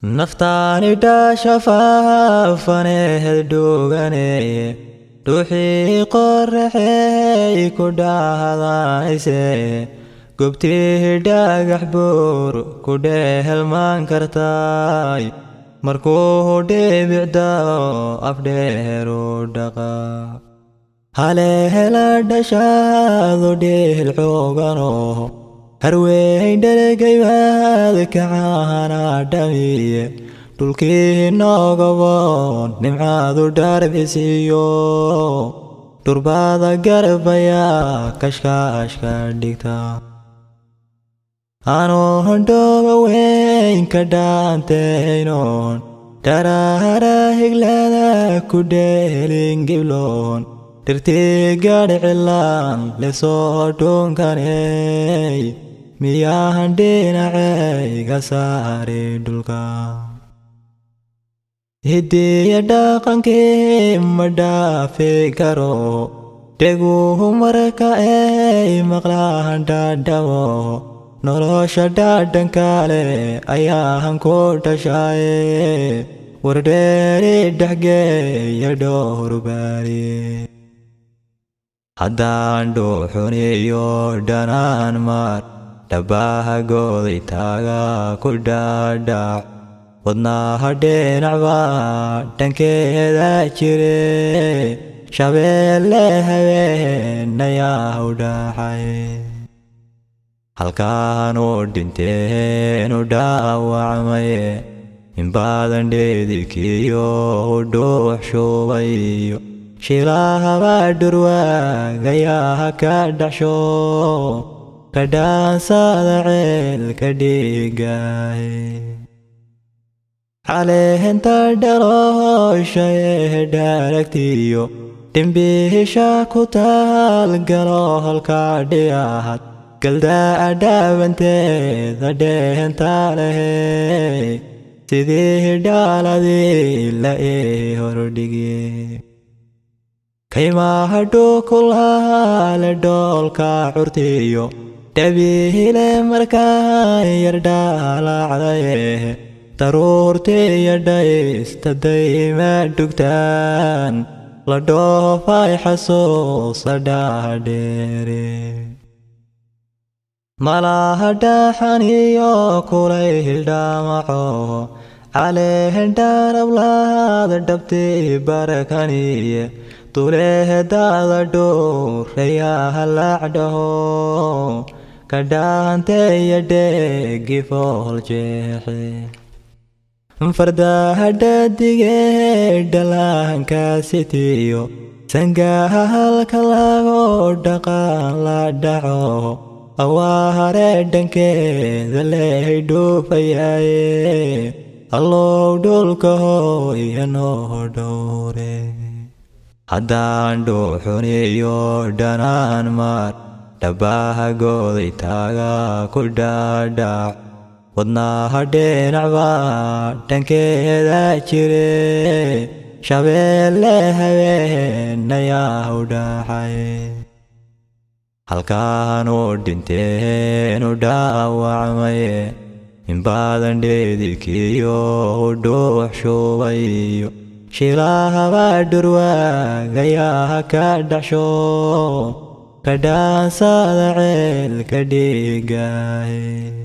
Naftaani dhaasha faafaneed dhuuganeye, dhuuxii qoraxey ku dhahdanayse, gobtii dhagax buur ku dhehelmaan kartay, markuu dhibicdao afdheeru dhaqa haleela dhashaadu dhihil xoogano harweyn dheregaybaad kacaana dhamiye, dhulkii noogaboon nimcaadu dharbisiiyo dhurbaada garbayaa kashkaashka dhigta. Anoo dhooba weyn ka dhaantaynoon dharaara higlada ku dheelin gibloon, dhirtii gadh cilaan lesoo dhuunkaney, miyahan dhinacayga saari dhulka? Hidiya dhaqankii ma dhaafi karo, dheguhu marka ay maqlaan dhadhamo, nolosha dhadhankale ayaahan ku dhashaye, wardheeri dhexgeeya dhowrbaari. Haddaan dhuuxuniyo dhanaan maar dhabaha gooday taaga ku dhaadhac, wadnaha dhinacbaa dhankeeda jire, shabeelle habeenayaa u dhaxay, halkaanu dhinteenu dhaawacmaye, inbaadan dheedilkiyo dhuux shubayo, shilahaba dhurwaagayaa ka dhaxsho ka dhaansada ceelka dhiigaye. Caleenta dhaloosha ee dharagtiyo dhimbiisha ku taal galo halka dhiyahad galdaa dhaabanteeda dheenta lehe, sidii dhaaladii la ii hordhigi kaymaha dhukulaale dhoolka curtiyo dhabiile, markaan yar dhaalacdaye, daruurtiyo dhaysta dayma dhugtaan la dhoofay xasuusa dhaadheere. Malaha dhaxaniyo kulayl dhamaco caleen dharablaad dhabtii barakaniye, duleedaada dhuurayaa lacdhaho ka dhaanteeya dheegi fool jeexe. Fardaha dhadigee dhalaankaasitiyo sangaha halka lagu dhaqaan la dhaco, awaare dhankeeda lehay dhuufayaaye, allow dhulka hooya noo dhowre. Haddaan dhuuxuniyo dhanaan maar dhabaha gooday taaga ku dhaadhac, wadnaha dhinacbaa dhankeeda jire, shabeelle habeenayaa u dhaxay, halkaanu dhinteenu dhaawacmaye, inbaadan dheedilkiyo dhuux shubayo, shilahaba dhurwaagayaa ka dhaxsho ka dhaansada ceelka dhiigaye.